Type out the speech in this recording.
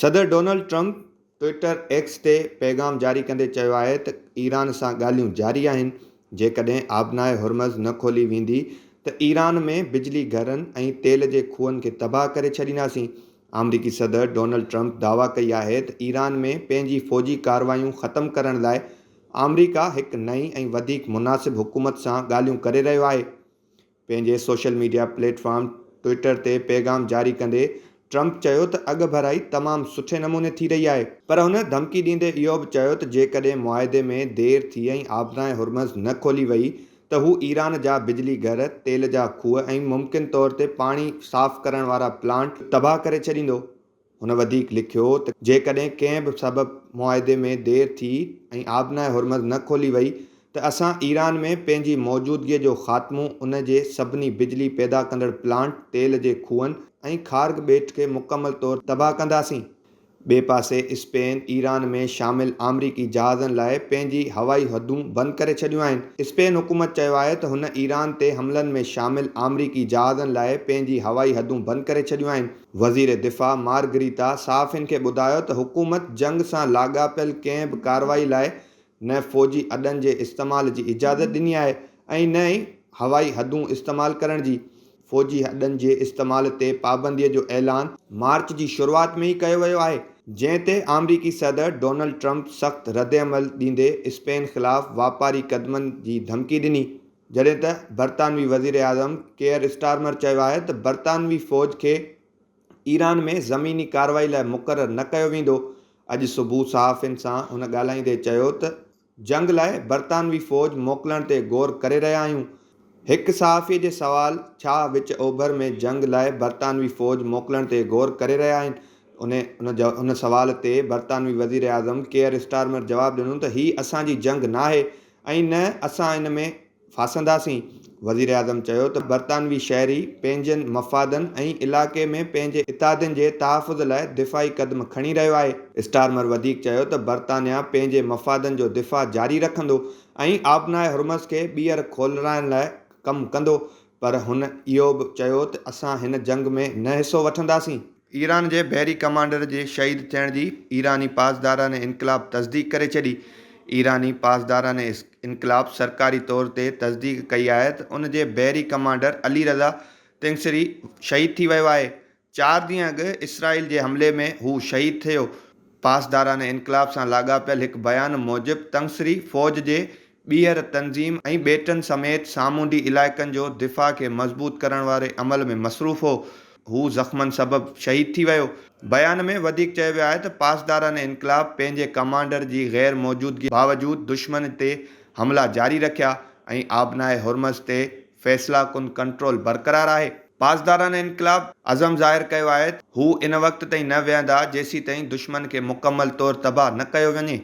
صدر Donald Trump Twitter X تي پيغام جاري ڪندي چيو آهي ته ايران سان ڳالهيون جاري آهن، جيڪڏهن آبنائي هرمز نه کولي ويندي ته ايران ۾ بجلي گهرن ۽ تيل جي کوهن کي تباهه ڪري ڇڏينداسين. آمريڪي صدر ڊونلڊ ٽرمپ دعويٰ ڪئي آهي ته ايران ۾ پنهنجي فوجي ڪارروايون ختم ڪرڻ لاء آمريڪا هڪ نئين ۽ وڌيڪ مناسب حڪومت سان ڳالهيون ڪري رهيو آهي. پنهنجي social media platform Twitter تي پيغام جاري ڪندي ٽرمپ چيو ته اڳڀرائي تمام سٺي نموني ٿي رهي آهي. پر هن ڌمڪي ڏيندي اهو به چيو ته جيڪڏهن معاهدي ۾ دير ٿي ۽ آبنائي هرمز نه کولي وئي ته هو ايران جا بجلي گهر، تيل جا کوهه ۽ ممڪن طور تي پاڻي صاف ڪرڻ وارا پلانٽ تباهه ڪري ڇڏيندو. هن وڌيڪ لکيو ته جيڪڏهن ڪنهن به سبب معاهدي ۾ دير ٿي ۽ آبنائي هرمز نه کولي وئي ته اسان ايران ۾ پنهنجي موجودگي جو خاتمو ان جي سڀني بجلي پيدا ڪندڙ پلانٽ، تيل جي کوهن ۽ خارگ ٻيٽ کي مڪمل طور تباهه ڪنداسين. ٻئي پاسي اسپين ايران ۾ شامل آمريڪي جهازن لاء پنهنجي هوائي حدون بند ڪري ڇڏيون آهن. اسپين حڪومت چيو آهي ته هن ايران تي حملن ۾ شامل آمريڪي جهازن لاء پنهنجي هوائي حدون بند ڪري ڇڏيون آهن. وزير دفاع مارگريتا صحافين کي ٻڌايو ته حڪومت جنگ سان لاڳاپيل ڪنهن به ڪارروائي لاء نه فوجي اڏن جي استعمال جي اجازت ڏني آهي ۽ نه ئي هوائي حدون استعمال ڪرڻ جي. فوجي اڏن جي استعمال تي پابندي جو اعلان مارچ جي شروعات ۾ ئي ڪيو ويو آهي، جنهن تي آمريڪي صدر ڊونلڊ ٽرمپ سخت ردعمل ڏيندي اسپين خلاف واپاري قدمن جي ڌمڪي ڏني. جڏهن ته برطانوي وزيراعظم ڪيئر اسٽارمر چيو آهي ته برطانوي فوج کي ايران ۾ زميني ڪارروائي لاء مقرر نه ڪيو ويندو. اڄ صبح صحافين سان هن ڳالهائيندي چيو ته جنگ لاء برطانوي فوج موڪلڻ تي غور ڪري رهيا آهيون. هڪ صحافي جي سوال ڇا وچ اوڀر ۾ جنگ لاء برطانوي فوج موڪلڻ تي غور ڪري رهيا آهن ان سوال تي برطانوي وزيراعظم ڪيئر اسٽارمر جواب ڏنو ته هي اسان جي جنگ ناهي ۽ نه اسان ان ۾ ڦاسنداسين. وزيراعظم چيو ته برطانوي شهري پنهنجن مفادن ۽ علائقي ۾ پنهنجي اتحادين جي تحفظ لاء دفاعي قدم کڻي رهيو آهي. اسٽارمر وڌيڪ چيو ته برطانيا پنهنجي مفادن جو دفاع جاري رکندو ۽ آبنائي هرمز کي ٻيهر کولرائڻ لاء ڪم ڪندو پر هن اهو به چيو ته اسان هن جنگ ۾ نه حصو وٺنداسين. ايران جي بحري ڪمانڊر جي شهيد ٿيڻ جي ايراني پاسداران انقلاب تصديق ڪري ڇڏي. ايراني پاسداران انقلاب سرڪاري طور تي تصديق ڪئي آهي ته ان جي بحري ڪمانڊر علي رضا تنگسري شهيد ٿي ويو آهي. چار ڏينهن اڳ اسرائيل جي حملي ۾ هو شهيد ٿيو. پاسداران انقلاب سان لاڳاپيل هڪ بيان موجب تنگسري فوج جي ٻيهر تنظيم ۽ ٻيٽن سميت سامونڊي علائقن جو دفاع کي مضبوط ڪرڻ واري عمل ۾ مصروف هو، هو زخمن سبب شهيد ٿي ويو. بيان ۾ وڌيڪ چيو ويو آهي ته پاسداران انقلاب پنهنجي ڪمانڊر جي غير موجودگي باوجود دشمن تي حملا جاري رکيا ۽ آبنائي هرمز تي فيصلا ڪن ڪنٽرول برقرار آهي. پاسداران انقلاب عزم ظاهر ڪيو آهي ته هو ان وقت تائين نه ويهندا جيسيتائين دشمن کي مڪمل طور تباهه نه ڪيو وڃي.